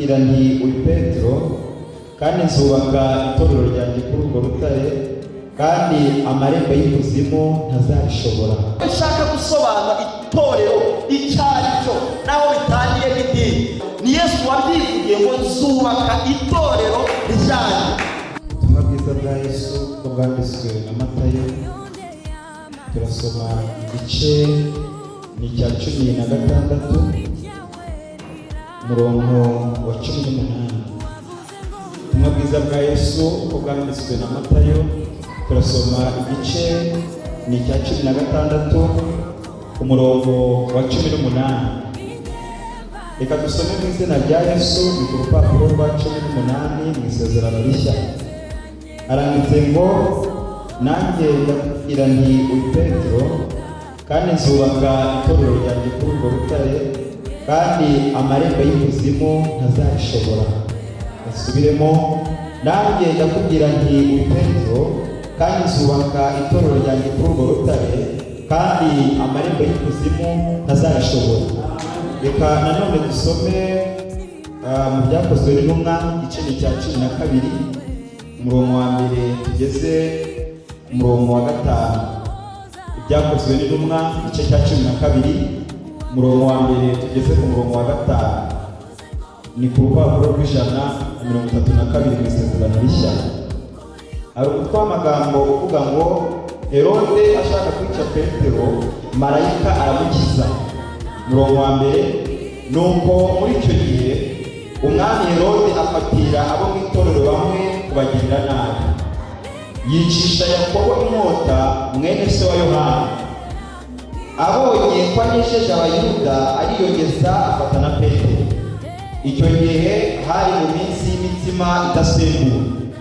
Ndakubwira nti uri Petero, kandi nzubaka itorero ryanjye kuri urwo rutare, kandi amarembo y'ikuzimu ntazarishobora. Nshaka gusobanura itorero icyo ari cyo n'aho bitangiye n'idini. Ni Yesu wabyivugiye ngo nzubaka itorero ryanjye. Ubutumwa bwiza bwa Yesu uko bwanditswe na Matayo, turasoma igice ni icya 16, umurongo wa 18. Ubutumwa bwiza bwa Yesu uko bwanditswe na Matayo, turasoma igice ni icya 16, umurongo wa 18. Reka dusome mu izina rya Yesu. Ni ku rupapuro rwa 18 mu Isezerano Rishya. Haranditse ngo: "Nanjye ndakubwira nti uri Petero, kandi nzubaka itorero ryanjye kuri urwo rutare, kandi amarembo y'ikuzimu ntazarishobora." Asubiremo: "Nanjye ndakubwira nti uri Petero, kandi nzubaka itorero ryanjye kuri urwo rutare, kandi amarembo y'ikuzimu ntazarishobora." Reka nanone dusome mu Byakozwe n'Intumwa, igice ni icya 12, umurongo wa mbere tugeze ku murongo wa gatanu. Ibyakozwe n'Intumwa, igice cya 12, umurongo wa mbere tugeze ku murongo wa gatanu. Ni ku rupapuro rw'132 mu Isezerano Rishya. Hari umutwe w'amagambo uvuga ngo: "Herode ashaka kwica Petero, marayika aramukiza." Umurongo wa mbere: "Nuko muri icyo gihe umwami Herode afatira abo mu itorero bamwe kubagirira nabi, yicisha Yakobo inkota, mwene se wa Yohana. Abonye ko anesheje Abayuda, ariyongeza afata na Petero. Icyo gihe hari mu minsi y'imitsima idasembuwe.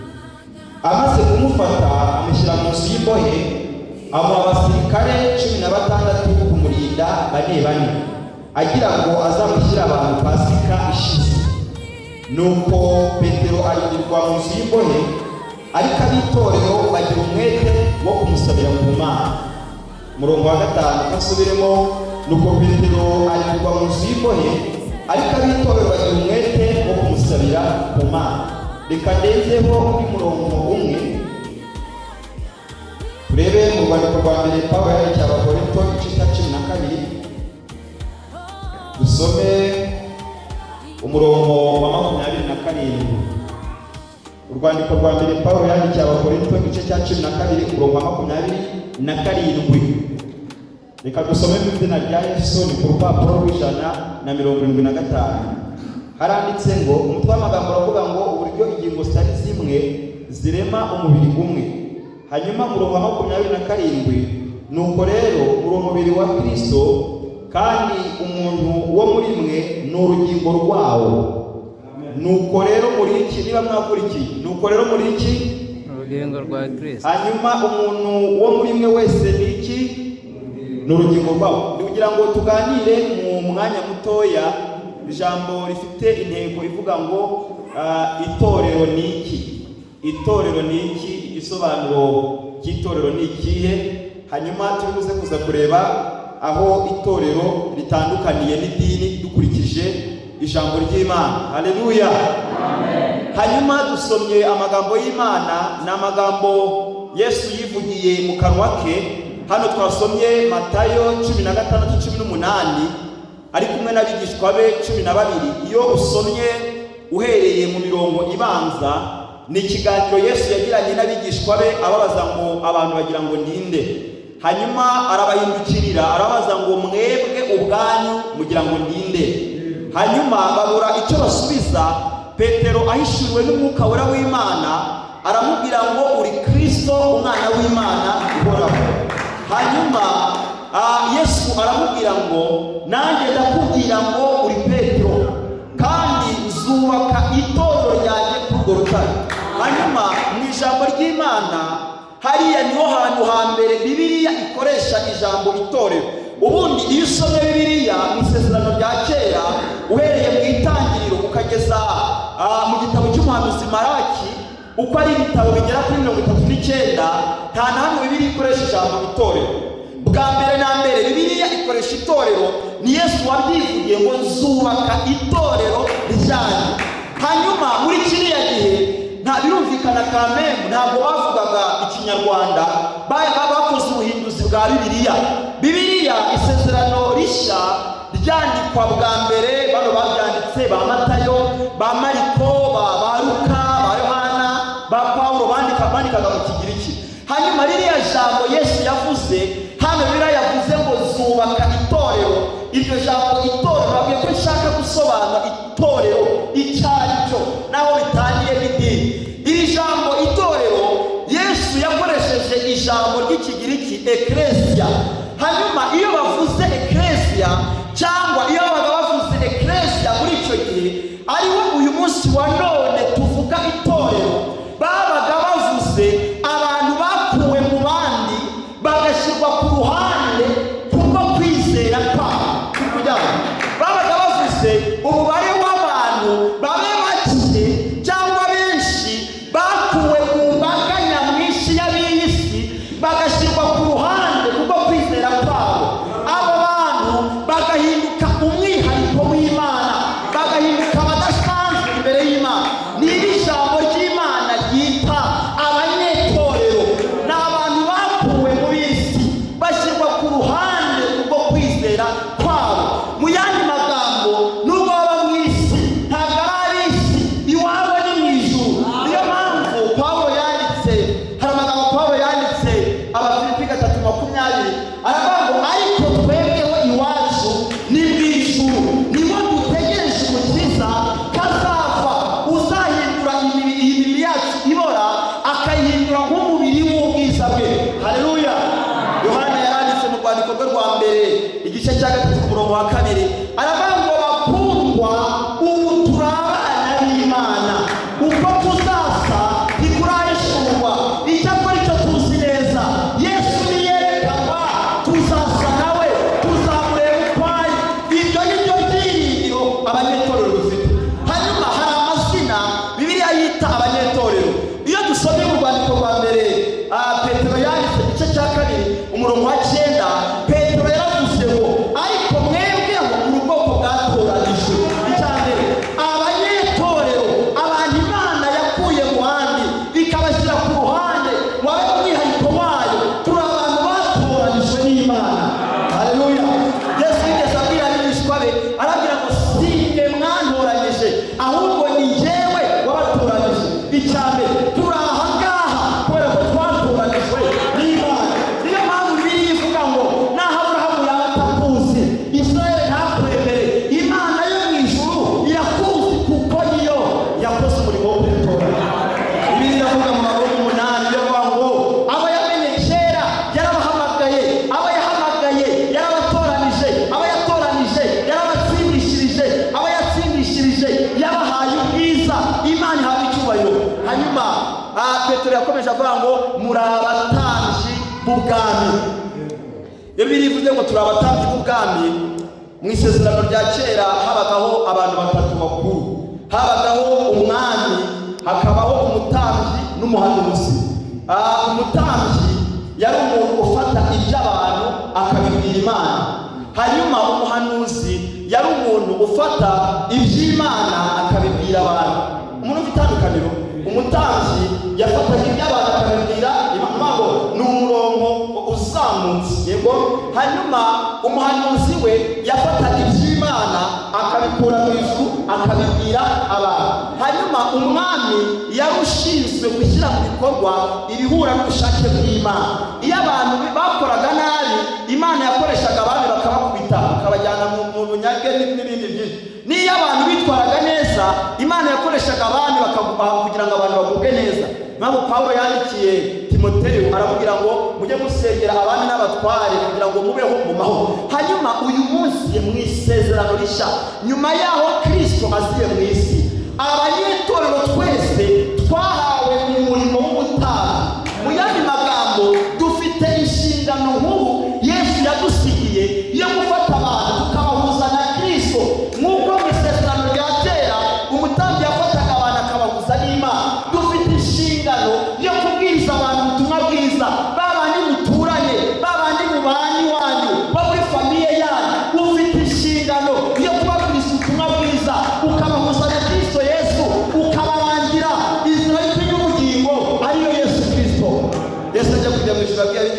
Amaze kumufata, amushyira mu nzu y'imbohe, amuha abasirikare 16 kumurinda bane bane, agira ngo azamushyire abantu Pasika ishize. Nuko Petero arindirwa mu nzu y'imbohe, ariko ab'itorero bagira umwete wo kumusabira ku Mana." Umurongo wa gatanu kasubiremo: "Nuko Petero arindirwa mu nzu y'imbohe, ariko ab'itorero bagira umwete wo kumusabira ku Mana." Reka ndenzeho undi murongo umwe, turebe mu rwandiko rwa mbere Pawulo yandikiye Abakorinto, igice cya 12, dusome umurongo wa 27. Urwandiko rwa mbere Pawulo yandikiye Abakorinto, igice cya 12, umurongo wa 27. Reka dusome mu izina rya Yesu. Ni ku rupapuro rw'175. Haranditse ngo, umutwe w'amagambo uravuga ngo: "Uburyo ingingo zitari zimwe zirema umubiri umwe." Hanyuma umurongo wa 27: "Nuko rero muri umubiri wa Kristo, kandi umuntu wo muri mwe ni urugingo rwawo." Nuko rero muri iki, niba mwakurikiye, nuko rero muri iki? Urugingo rwa Kristo. Hanyuma umuntu wo muri mwe wese ni iki? Ni urugingo rwawo. Kugira ngo tuganire mu mwanya mutoya ijambo rifite intego ivuga ngo itorero ni iki? Itorero ni iki? Igisobanuro cy'itorero ni ikihe? Hanyuma turi buze kuza kureba aho itorero ritandukaniye n'idini dukurikije ijambo ry'Imana. Haleluya! Hanyuma dusomye amagambo y'Imana, ni amagambo Yesu yivugiye mu kanwa ke. Hano twasomye Matayo 16:18, ari kumwe n'abigishwa be 12. Iyo usomye uhereye mu mirongo ibanza, ni ikiganiro Yesu yagiranye n'abigishwa be, ababaza ngo: "Abantu bagira ngo ninde?" Hanyuma arabahindukirira, arabaza ngo: "Mwebwe ubwanyu mugira ngo ninde?" Hanyuma babura icyo basubiza. Petero ahishuriwe n'Umwuka Wera w'Imana aramubwira ngo: "Uri Kristo, Umwana w'Imana ihoraho." Hanyuma Yesu aramubwira ngo: "Nanjye ndakubwira ngo uri Petero, kandi nzubaka itorero ryanjye kuri urwo rutare." Hanyuma mu ijambo ry'Imana, hariya niho hantu hambere Bibiliya ikoresha ijambo itorero. Ubundi iyo usomye Bibiliya mu Isezerano rya Kera, uhereye mu Itangiriro ukageza mu gitabo cy'umuhanuzi Maraki, uko ari ibitabo bigera kuri 39, nta na hamwe Bibiliya ikoresha ijambo itorero. Bwa mbere na mbere Bibiliya ikoresha itorero, ni Yesu wabyivugiye ngo: "Nzubaka itorero ryanjye." Hanyuma muri kiriya gihe, nta birumvikana kamembe, ntabwo bavugaga Ikinyarwanda. Bakoze ubuhinduzi bwa Bibiliya. Bibiliya, Isezerano Rishya, ryandikwa bwa mbere, bano babyanditse, ba Matayo, ba Mariko, ba Luka, ba Yohana, ba Pawulo, bandikaga mu Kigiriki. Hanyuma ririya jambo Yesu yavuze hano, Bibiliya yavuze ngo zubaka itorero. Iryo jambo itorero, babwiye ko nshaka gusobanura itorero icyo ari cyo naho bitaniye n'idini. Iri jambo itorero, Yesu yakoresheje ijambo ry'Ikigiriki ecclesia. Hanyuma iyo bavuze ecclesia, cyangwa iyo babaga bavuze ecclesia muri icyo gihe, ariwo uyu munsi wa none tuvuga itorero, babaga bavuze abantu bakuwe mu bandi, bagashyirwa ku ruhande kubwo kwizera kwabo. Kugira ngo babaga bavuze umubare w'abantu, babe bake cyangwa benshi, bakuwe mu mbaga nyamwinshi y'ab'iyi si, bagashyirwa ku ruhande kubwo kwizera kwabo. Abo bantu bagahinduka umwihariko w'Imana, bagahinduka abadasanzwe imbere y'Imana. Niba ijambo ry'Imana ryita abanyetorero, ni abantu bakuwe mu b'isi, bashyirwa ku ruhande kubwo kwizera kwabo. Mu yandi magambo, nubwo baba mu isi, ntabwo ari ab'isi, iwabo ni mu ijuru. Niyo mpamvu Pawulo yanditse, hari amagambo Pawulo yanditse Abafilipi 3:20, aravuga ngo: "Ariko twebweho iwacu ni mu ijuru, niho dutegereje Umukiza kazava, uzahindura iyi mibiri yacu ibora, akayihindura nk'umubiri w'ubwiza bwe." Haleluya! Yohana yaranditse mu rwandiko rwe rwa mbere, igice cya 3, ku murongo wa 2, aravuga ngo: "Bakundwa, ubu turi abana b'Imana, uko tuzasa ntikurahishurwa. Icyakora icyo tuzi neza, Yesu niyerekanwa tuzasa nawe, tuzamureba uko ari." Ibyo ni byo byiringiro abanyetorero dufite. Hanyuma hari amazina Bibiliya yita abanyetorero. Iyo dusomye mu rwandiko rwa mbere Petero yanditse, igice cya 2, umurongo wa 9, Petero yaravuze ngo: "Ariko mwebweho muri ubwoko bwatoranijwe." Icya mbere, abanyetorero, abantu Imana yakuye mu bandi ikabashyira ku ruhande wabe umwihariko wayo, turi abantu batoranijwe n'Imana. Haleluya! Yesu yigeze abwira abigishwa be, arabwira ngo: "Si mwe mwantoranyije, ahubwo ni njyewe wabatoranyije." Icya mbere, turi aha ngaha kubera ko twatoranijwe n'Imana. Niyo mpamvu Bibiliya ivuga ngo naho Aburahamu yaba atakuzi, Israel ntakwemere, Imana yo mu ijuru irakuzi, kuko niyo yakoze umurimo wo kugutoranya. Bibiliya iravuga mu Baroma 8, iravuga ngo abo yamenye kera yarabahamagaye, abo yahamagaye yarabatoranije, abo yatoranije yarabatsindishirije, abo yatsindishirije yabahaye ubwiza. Imana ihabwa icyubahiro. Hanyuma Petero yakomeje avuga ngo: "Muri abatambyi b'ubwami." Iyo Bibiliya ivuze ngo turi abatambyi b'ubwami, mu Isezerano rya Kera habagaho abantu batatu bakuru: habagaho umwami, hakabaho umutambyi n'umuhanuzi. Umutambyi yari umuntu ufata iby'abantu akabibwira Imana. Hanyuma umuhanuzi yari umuntu ufata iby'Imana akabibwira abantu. Umuntu ufite itandukaniro: umutambyi yafataga iby'abantu akabibwira Imana, ngo ni umurongo uzamutse, yego. Hanyuma umuhanuzi we yafataga iby'Imana akabikura mu ijuru, akabibwira abantu. Hanyuma umwami yari ushinzwe gushyira mu bikorwa ibihura n'ubushake bw'Imana. Iyo abantu bakoraga nabi, Imana yakoreshaga abami bakabakubita, bakabajyana mu bunyage n'ibindi byinshi. N'iyo abantu bitwaraga neza, Imana yakoreshaga abami kugira ngo abantu bagubwe neza. Mpamvu Pawulo yandikiye Timoteyo, aramubwira ngo: "Mujye musengera abami n'abatware kugira ngo mubeho mu mahoro." Hanyuma uyu munsi mu Isezerano Rishya, nyuma y'aho Kirisito aziye mu isi, abanyetorero twese twahawe umurimo w'ubutambyi. Mu yandi magambo, dufite inshingano nkuru Yesu yadusigiye yo gufata abantu tukabahuza na Kirisito, nk'uko mu Isezerano rya Kera umutambyi yafataga abantu akabahuza n'Imana. Dufite inshingano yo kubwiriza abantu ubutumwa bwiza, ba bandi muturanye, ba bandi mubana iwanyu, bo muri famille yanyu. Ufite inshingano yo kubabwiriza ubutumwa bwiza, ukabahuza na Kirisito Yesu.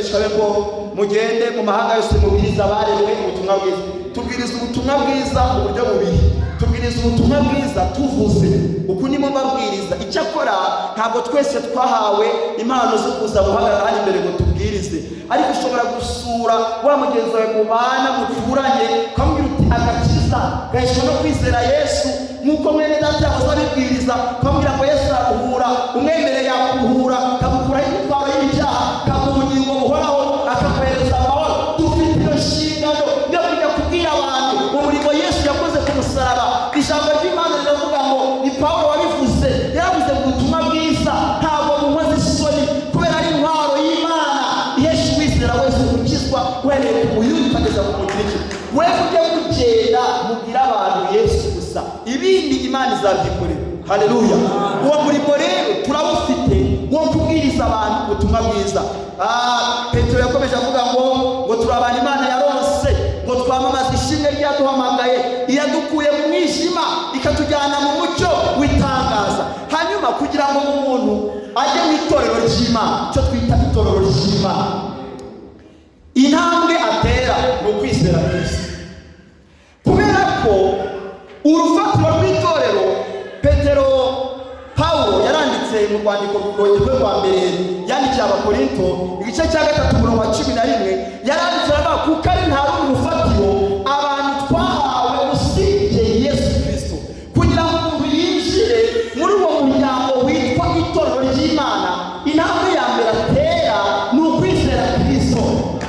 Abigishwa be ngo mugende mu mahanga yose mubwiriza abaremwe ubutumwa bwiza. Tubwiriza ubutumwa bwiza mu buryo bubiri. Tubwiriza ubutumwa bwiza tuvuze uku nimo mbabwiriza. Icyakora ntabwo twese twahawe impano zo kuza guhagarara hano imbere ngo tubwirize, ariko ushobora gusura wa mugenzi wawe mubana, muturanye, ukamubwira uti agakiza gaheshwa no kwizera Yesu, nk'uko mwene data yahoze abibwiriza, ukamubwira ngo Yesu araruhura, umwemereye yakuruhura, akagukuraho imitwaro y'ibyaha, akaguha ubugingo buhoraho, akakohereza amahoro. Dufite iyo nshingano yo kujya kubwira abantu umurimo Yesu yakoze ku musaraba. Ijambo ry'Imana riravuga ngo ni Pawulo wabivuze, yaravuze ngo ubutumwa bwiza ntabwo bunkoze isoni, kubera ari intwaro y'Imana ihesha uwizera wese gukizwa, uhereye ku Muyuda ukageza ku Mugiriki. We ujye kugenda mubwire abantu Yesu gusa, ibindi Imana izabyikorera. Haleluya! Uwo murimo rero turawufite wo kubwiriza abantu ubutumwa bwiza. Petero yakomeje avuga ngo turi abantu Imana yaronse ngo twamamaze ishimwe ryaduhamagaye, iyadukuye mu mwijima ikatujyana mu mucyo w'itangaza. Hanyuma kugira ngo umuntu ajye mu itorero ry'Imana, icyo twita itorero ry'Imana, intambwe atera ni ukwizera Kristo, kubera ko urufatiro rw'itorero, Petero, Pawulo yaranditse mu rwandiko rwe rwa mbere yandikiye Abakorinto, igice cya 3, umurongo wa 11, yaranditse aravuga kuko ari nta rundi rufatiro abantu twahawe usibye Yesu Kristo. Kugira ngo umuntu yinjire muri uwo muryango witwa itorero ry'Imana, intambwe ya mbere atera ni ukwizera Kristo.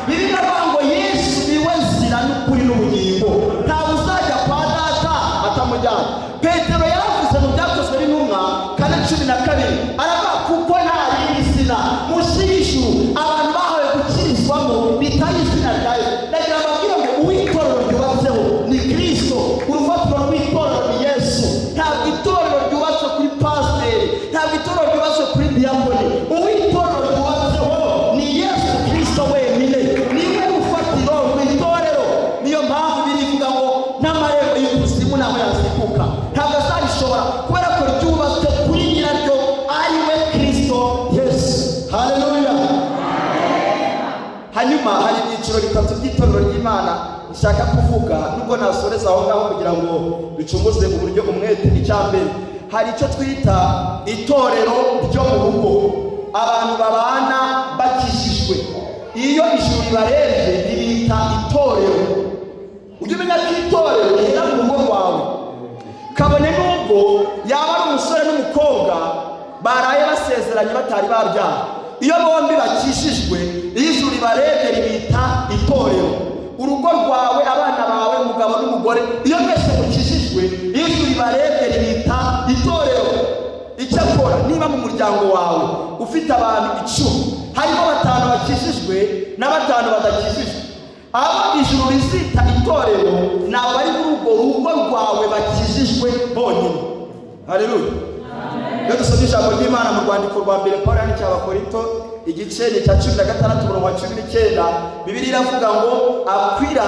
Bibiliya iravuga ngo Yesu niwe nzira n'ukuri n'ubugingo, ntawe uzajya kwa Data atamujyana. Petero yaravuze mu Byakozwe n'Intumwa 4:12, aravuga kuko nta rindi zina munsi y'ijuru abantu bahawe gukirizwamo bitari izina rya Yesu. Ndagira mbabwire ngo uw'itorero ryubatseho ni Kristo, urufatiro rw'itorero ni Yesu. Ntabwo itorero ryubatse kuri pasiteri, ntabwo itorero ryubatse kuri diyakoni. Uw'itorero ryubatseho ni Yesu Kristo wenyine, niwe rufatiro rw'itorero. Niyo mpamvu birivuga ngo n'amarembo y'ikuzimu ntaho yazikuka, ntabwo azabishobora, kubera ko ryubatswe kuri nyiraryo ari we Kristo Yesu. Haleluya! Hanyuma hari ibyiciro bitatu by'itorero ry'Imana nshaka kuvuga, nubwo nasoreza aho ngaho kugira ngo bicunguze uburyo umwete. Icya mbere, hari icyo twita itorero ryo mu rugo, abantu babana bakijijwe. Iyo ijuru ribarebye ribita itorero. Ujye umenya ko itorero rihera mu rugo rwawe, kabone n'ubwo yaba ari umusore n'umukobwa baraye basezeranye batari babyara. Iyo bombi bakijijwe, iyo ijuru ribarebye ribita itorero. Urugo rwawe, abana bawe, umugabo n'umugore, iyo mwese mukijijwe, iyo ijuru ribarebye ribita itorero. Icyakora niba mu muryango wawe ufite abantu 10, harimo 5 bakijijwe na 5 badakijijwe, abo ijuru rizita itorero ni abari muri urwo rugo rwawe bakijijwe bonyine. Haleluya! Iyo dusomye ijambo ry'Imana mu rwandiko rwa mbere Pawulo yandikiye Abakorinto, igice ni icya 16, umurongo wa 19, Bibiliya iravuga ngo Akwila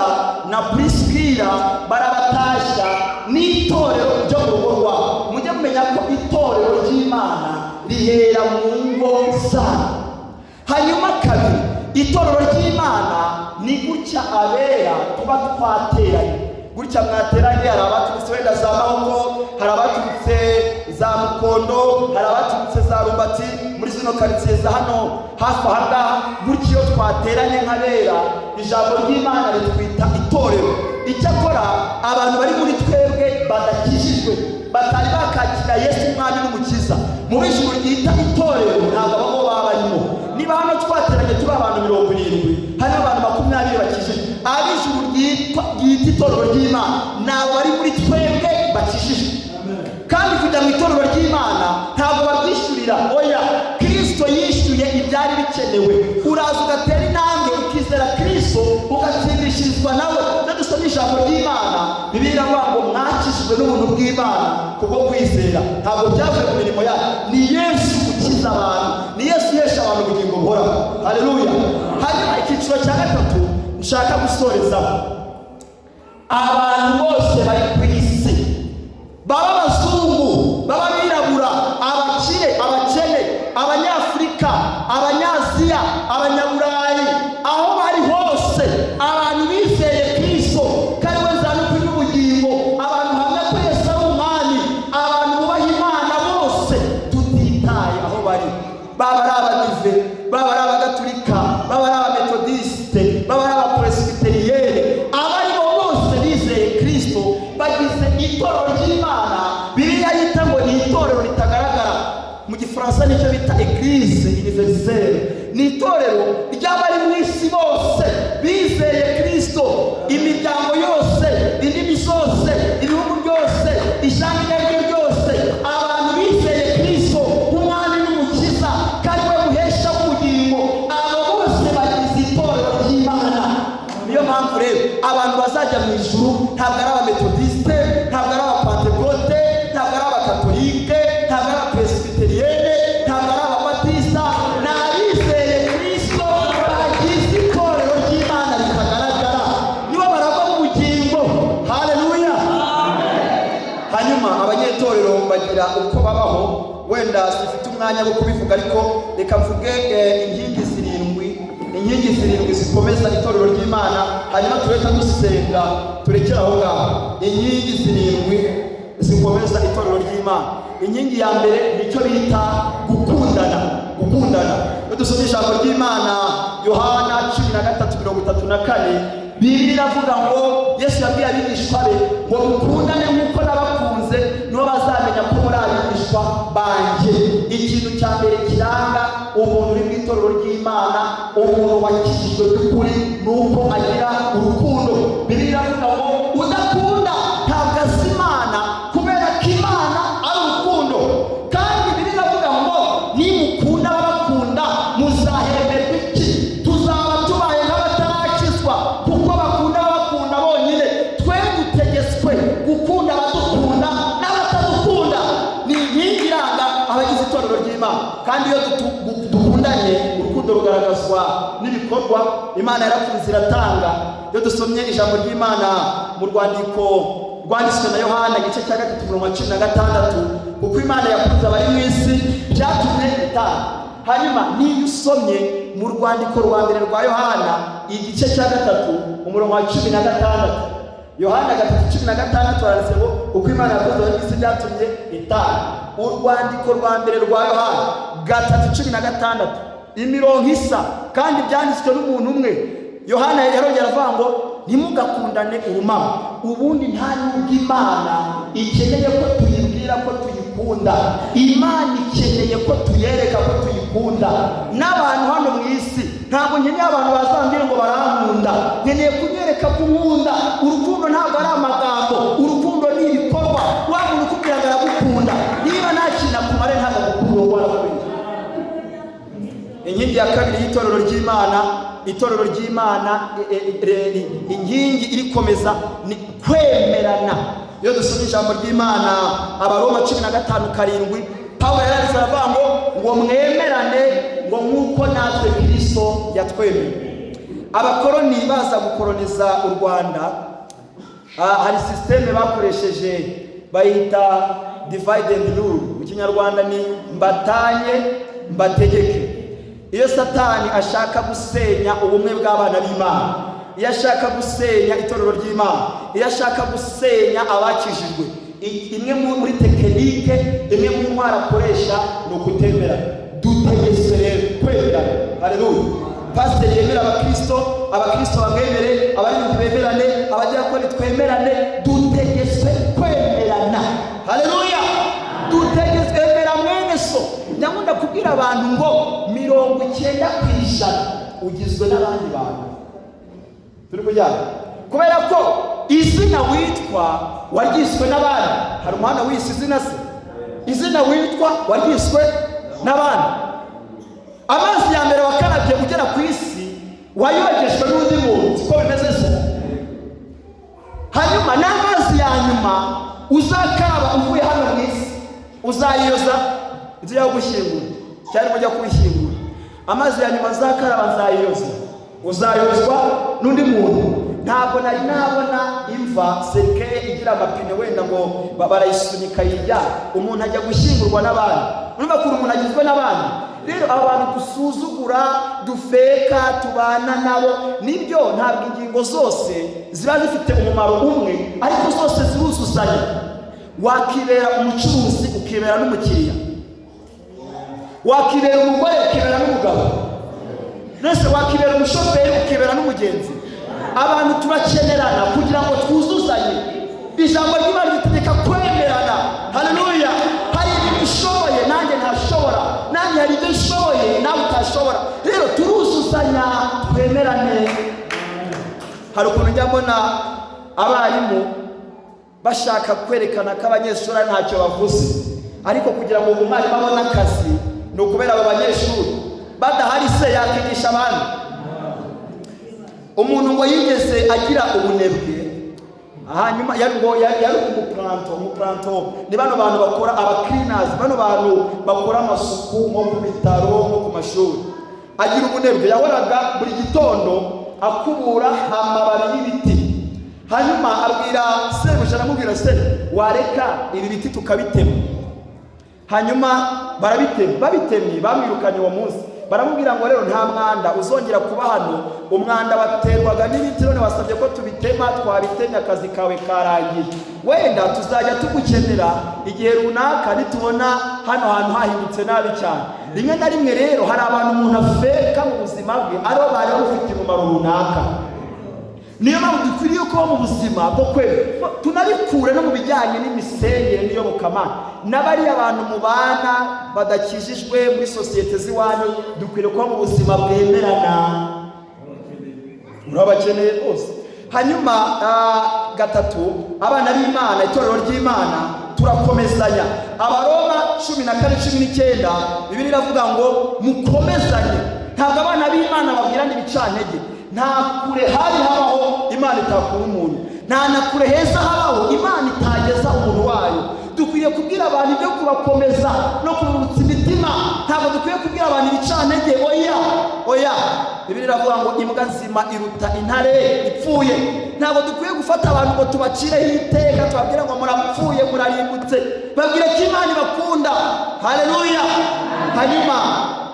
na Purisikila barabatashya n'itorero ryo mu rugo rwabo. Mujye mumenya ko itorero ry'Imana rihera mu ngo zanyu. Hanyuma kabiri, itorero ry'Imana ni gutya abera tuba twateranye, gutya mwateranye. Hari abaturutse wenda za Mahoko, hari abaturutse za Mukondo, hari abaturutse za Rumbati, muri zino karitsiye za hano hafi aha ngaha. Gutya iyo twateranye nk'abera, ijambo ry'Imana ritwita itorero. Icyakora abantu bari muri twebwe badakijijwe, batari bakakira Yesu Umwami n'Umukiza, mu ijuru ryita itorero ntabwo abo baba barimo. Niba hano twateranye turi abantu 70, harimo abantu 20 bakijijwe, ab'ijuru ryita itorero ry'Imana ni abo bari muri twebwe bakijijwe. Kandi kujya mu itorero ry'Imana ntabwo babyishyurira, oya. Kristo yishyuye ibyari bikenewe. Uraza ugatera intambwe, ukizera Kristo, ugatsindishirizwa nawe. Iyo dusomye ijambo ry'Imana, Bibiliya iravuga ngo mwakijijwe n'ubuntu bw'Imana kubwo kwizera, ntabwo byavuye mu mirimo yayo. Ni Yesu ukiza abantu, ni Yesu uhesha abantu ubugingo buhoraho. Haleluya! Hanyuma icyiciro cya gatatu nshaka gusorezaho, abantu bose bari ku isi, baba abazungu, baba abirabura, abakire, abakene, Abanyafurika, Abanyaziya, Abanyaburayi, Ni itorero ry'abari mu isi bose bizeye Kristo, imiryango yose, indimi zose, ibihugu byose, ishyanga iryo ari ryo ryose, abantu bizeye Kristo nk'Umwami n'Umukiza, kandi we muhesha w'ubugingo. Abo bose bagize itorero ry'Imana. Niyo mpamvu rero abantu bazajya mu ijuru ntabwo ari Abametodisite, ntabwo ari Abapantekote, ntabwo ari Abakatolike, ntabwo ari Abapresibiteriyene, ntabwo ari Ababatista. Ni abizeye Kristo bagize itorero ry'Imana ritagaragara, nibo baragwa mu bugingo. Haleluya! Hanyuma abanyetorero bagira uko babaho. Wenda sifite umwanya wo kubivuga, ariko reka mvuge inkingi zirindwi, inkingi zirindwi zikomeza itorero ry'Imana, hanyuma tureta dusenga, turekere aho ngaho. Inkingi zirindwi zikomeza itorero ry'Imana. Inkingi ya mbere nicyo bita gukundana. Gukundana, iyo dusomye ijambo ry'Imana, Yohana 13:34, Bibiliya iravuga ngo Yesu yabwiye abigishwa be ngo: "Mukundane nk'uko nabakunze, nibo bazamenya ko muri abigishwa banjye." Ikintu cya mbere kiranga umuntu uri mu itorero ry'Imana, umuntu wakijijwe by'ukuri, ni uko agira urukundo. Bibiliya iravuga ngo udakunda ntabwo azi Imana, kubera ko Imana ari urukundo. Kandi Bibiliya iravuga ngo nimukunda ababakunda muzahemberwa iki? Tuzaba tubaye nk'abatarakizwa, kuko bakunda ababakunda bonyine. Twe dutegetswe gukunda abadukunda n'abatadukunda. Ni inkingi iranga abagize itorero ry'Imana. Kandi iyo dukundanye, urukundo rugaragazwa n'ibikorwa. Imana yarakunze iratanga. Iyo dusomye ijambo ry'Imana mu rwandiko rwanditswe na Yohana, igice cya 3, umurongo wa 16, kuko Imana yakunze abari mu isi byatumye itanga. Hanyuma niyo usomye mu rwandiko rwa mbere rwa Yohana, igice cya 3, umurongo wa 16, Yohana 3:16, haranditse ngo kuko Imana yakunze abari mu isi byatumye itanga. Urwandiko rwa mbere rwa Yohana 3:16, imirongo isa kandi byanditswe n'umuntu umwe. Yohana yarongera avuga ngo ntimugakundane urumamo. Ubundi nta nubwo Imana ikeneye ko tuyibwira ko tuyikunda, Imana ikeneye ko tuyereka ko tuyikunda. N'abantu hano mu isi, ntabwo nkeneye abantu bazambwira ngo barankunda, nkeneye kunyereka ko unkunda. Urukundo ntabwo ari amagambo, urukundo ni ibikorwa. Wa muntu ukubwira ngo aragukunda, niba nta kintu akumare, ntabwo agukunda, uwo warakubeshya. Inkingi ya kabiri y'itorero ry'Imana, itorero ry'Imana, inkingi irikomeza ni kwemerana. Iyo dusomye ijambo ry'Imana, Abaroma 15:7, Pawulo yaranditse aravuga ngo mwemerane, ngo nk'uko natwe Kirisito yatwemeye. Abakoroni baza gukoroniza u Rwanda, hari système bakoresheje bayita divide and rule. Mu Kinyarwanda ni mbatanye mbategeke. Iyo Satani ashaka gusenya ubumwe bw'abana b'Imana, iyo ashaka gusenya itorero ry'Imana, iyo ashaka gusenya abakijijwe, imwe muri technique, imwe mu ntwaro akoresha ni ukutemera. Dutegetswe rero kwemerana. Haleluya! Pasiteri yemera abakristo, abakristo bamwemere, abaririmbyi bemerane, abadiyakoni twemerane. Dutegetswe kwemerana. Haleluya! Dutegetswe emera mwene so. Nyamunda kubwira abantu ngo 90% ugizwe n'abandi bantu. Turi kujyana? Kubera ko izina witwa waryiswe n'abandi. Hari umuhanda wise izina se? Izina witwa waryiswe n'abandi. Amazi ya mbere wakarabye ugera ku isi wayogejwe n'undi muntu, siko bimeze se? Hanyuma n'amazi ya nyuma uzakaraba uvuye hano mu isi uzayiyoza inzu yawe gushyingura, cyangwa ujya kubishyingura. Amazi ya nyuma azakaraba nzayiyoza, uzayozwa n'undi muntu. Ntabwo nari nabona imva, cercueil igira amapine, wenda ngo barayisunika yijya. Umuntu ajya gushyingurwa n'abandi. Urumva ukuntu umuntu agizwe n'abandi. Rero aba bantu dusuzugura, dufeka, tubana nabo, nibyo, ntabwo ingingo zose ziba zifite umumaro umwe, ariko zose ziruzuzanya. Wakibera umucuruzi ukibera n'umukiriya, wakibera umugore ukibera n'umugabo, mbese wakibera umushoferi ukibera n'umugenzi. Abantu turakenerana kugira ngo twuzuzanye. Ijambo ry'Imana ritegeka kwemerana. Haleluya! Hari ibintu ushoboye nanjye ntashobora, nanjye. Nanjye hari ibyo nshoboye nawe utashobora. Rero turuzuzanya, twemerane. Hari ukuntu njya mbona abarimu bashaka kwerekana ko abanyeshuri ntacyo bavuze, ariko kugira ngo umwarimu abone akazi ni ukubera abo banyeshuri. Badahari se yakigisha abandi? Umuntu ngo yigeze agira ubunebwe, hanyuma yari ngo yari umupuranto. Umupuranto ni bano bantu bakora, abacleaners, bano bantu bakora amasuku nko ku bitaro, nko ku mashuri. Agira ubunebwe, yahoraga buri gitondo akubura amababi y'ibiti. Hanyuma abwira sebuja, aramubwira: "Se wareka ibi biti tukabitema?" Hanyuma barabitema. Babitemye, bamwirukanye uwo munsi. Baramubwira ngo: "Rero nta mwanda uzongera kuba hano, umwanda waterwaga n'ibiti, none wasabye ko tubitema, twabitemye, akazi kawe karangiye. Wenda tuzajya tugukenera igihe runaka nitubona hano hantu hahindutse nabi cyane." Rimwe na rimwe rero hari abantu umuntu afeka mu buzima bwe, aribo bari bamufitiye umumaro runaka. Niyo mpamvu dukwiriye kuba mu buzima bwo kwera, tunabikure no mu bijyanye n'imisengere n'iyobokamana. N'abariya bantu mubana badakijijwe muri sosiyete z'iwanyu, dukwiriye kuba mu buzima bwemerana. Murabakeneye rwose. Hanyuma gatatu, abana b'Imana, itorero ry'Imana, turakomezanya. Abaroma 14:19, Bibiliya iravuga ngo mukomezanye. Ntabwo abana b'Imana babwirana ibicantege. Nta kure habi habaho Imana itakura umuntu, nta na kure heza habaho Imana itageza umuntu wayo. Dukwiriye kubwira abantu ibyo kubakomeza no kuruhutsa imitima. Ntabwo dukwiye kubwira abantu ibicantege, oya, oya. Bibiliya iravuga ngo imbwa nzima iruta intare ipfuye. Ntabwo dukwiye gufata abantu ngo tubacireho iteka, tubabwire ngo murapfuye, murarimbutse. Babwire ko Imana ibakunda. Haleluya! Hanyuma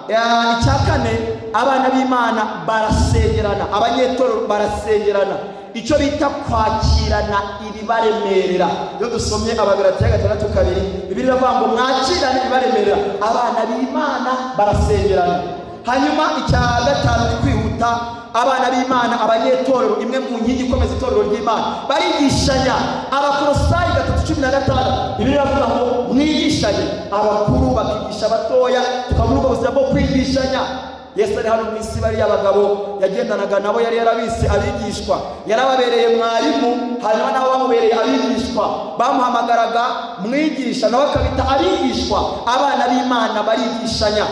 icya kane, abana b'Imana barasengerana, abanyetorero barasengerana, icyo bita kwakirana ibibaremerera. Iyo dusomye Abagalatiya 6:2, Bibiliya iravuga ngo mwakirane ibibaremerera. Abana b'Imana barasengerana. Hanyuma icya gatanu, ni kwihuta, abana b'Imana, abanyetorero, imwe mu nkingi ikomeza itorero ry'Imana, barigishanya. Abakorosayi 3:15, Bibiliya iravuga ngo mwigishanye, abakuru bakigisha abatoya, tukabura ubwo buzima bwo kwigishanya. Yesu ari hano mu isi, bariya abagabo yagendanaga nabo yari yarabise abigishwa, yarababereye mwarimu, hanyuma nabo bamubereye abigishwa. Bamuhamagaraga mwigisha, nawe akabita abigishwa. Abana b'Imana barigishanya.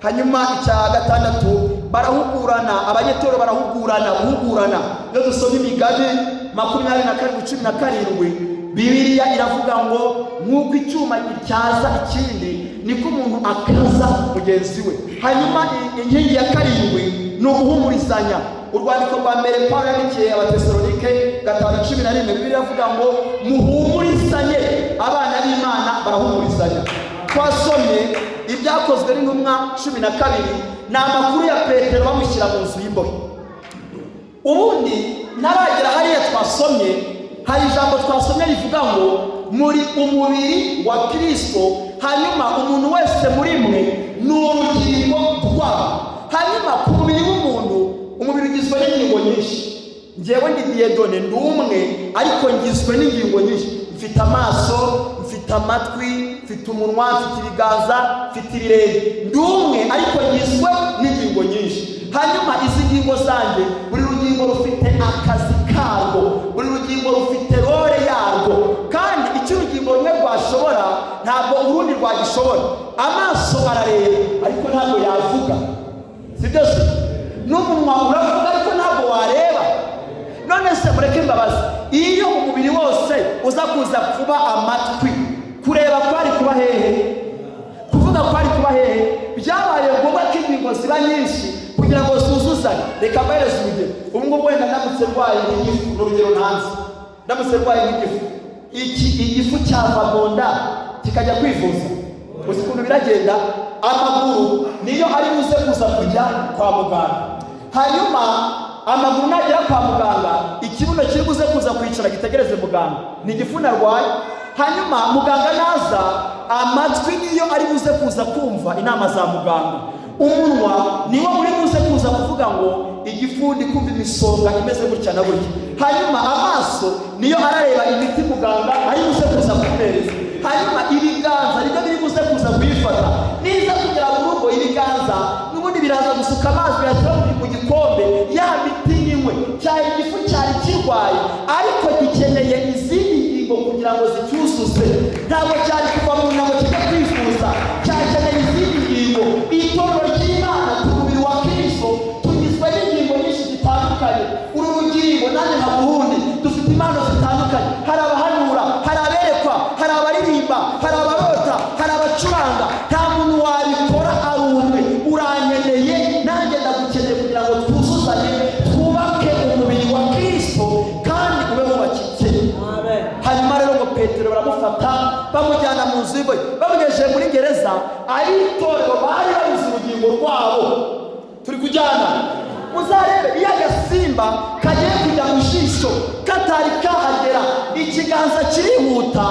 Hanyuma icya gatandatu, barahugurana, abanyetoro barahugurana, guhugurana. Iyo dusoma Imigani 27:17, Bibiliya iravuga ngo nk'uko icyuma gityaza ikindi, niko umuntu akaza mugenzi we. Hanyuma inkingi ya karindwi ni uguhumurizanya. Urwandiko rwa mbere Paul yandikiye Abatesalonike 5:11, Bibiliya iravuga ngo muhumurizanye. Abana b'Imana barahumurizanya. Twasomye Ibyakozwe n'Intumwa 12, ni amakuru ya Petero bamushyira mu nzu y'imbohe. Ubundi ntaragera hariya twasomye, hari ijambo twasomye rivuga ngo muri umubiri wa Kirisito, hanyuma umuntu wese muri mwe ni urugingo rwawo. Hanyuma ku mubiri w'umuntu, umubiri ugizwe n'ingingo nyinshi. Ngewe ndi Dieudonné, ndi umwe, ariko ngizwe n'ingingo nyinshi. Mfite amaso, mfite amatwi, mfite umunwa, mfite ibiganza, mfite ibirenge. Ndi umwe, ariko ngizwe n'ingingo nyinshi. Hanyuma izi ngingo zanjye, buri rugingo rufite akazi karwo, buri rugingo rufite role yarwo, kandi icyo urugingo rumwe rwashobora ntabwo urundi rwagishobora. Amaso arareba, ariko ntabwo yavuga, si byo se? N'umunwa uravuga, ariko ntabwo wareba. None se mureke mbabazi, iyo umubiri wose uza kuza kuba amatwi, kureba kwari kuba hehe? Kuvuga kwari kuba hehe? Byabaye ngombwa ko ingingo ziba nyinshi kugira ngo zuzuzanye. Reka mbahereze urugero. Ubu ngubu wenda ndamutse ndwaye nk'igifu, ni urugero ntanze, ndamutse ndwaye nk'igifu, iki igifu cyava mu nda kikajya kwivuza? Uzi ukuntu biragenda? Amaguru niyo ari buze kuza kujya kwa muganga. Hanyuma amaguru nagera kwa muganga, ikibuno kiri buze kuza kwicara gitegereze muganga, ni igifu narwaye. Hanyuma muganga naza, amatwi niyo ari buze kuza kumva inama za muganga, umunwa niwo uri buze kuza kuvuga ngo igifu ndi kumva imisonga imeze gutya na gutya. Hanyuma amaso niyo arareba imiti muganga ari buze kuza kumuhereza. Hanyuma ibiganza nibyo biri buze kuza kuyifata niza kugera mu rugo. Ibiganza n'ubundi biraza gusuka amazi, biyashyira mu gikombe, ya miti nyinywe. Cyari igifu cyari kirwaye, ariko gikeneye izindi ngingo kugira ngo zicyuzuze. Ntabwo cyari kuva mu nda ngo kijye kwifuza, cyakeneye izindi ngingo. Itorero ry'Imana, umubiri wa Kristo, tugizwe n'ingingo nyinshi zitandukanye. Uru rugingo nanjye nka urundi, dufite impano zitandukanye. Hari abahanura, hari aberekwa, hari abaririmba, hari abarota, hari abacuranga. Nta muntu wabikora ari umwe. Urankeneye, nanjye ndagukeneye, kugira ngo twuzuzanye, twubake umubiri wa Kristo kandi ube wubakitse. Hanyuma rero ngo Petero baramufata, bamujyana mu nzu y'imbohe. Bamugejeje muri gereza, ab'itorero bari babuze urugingo rwabo. Turi kujyana? Muzarebe iyo agasimba kagiye kujya mu jisho, katari kahagera, ikiganza kirihuta.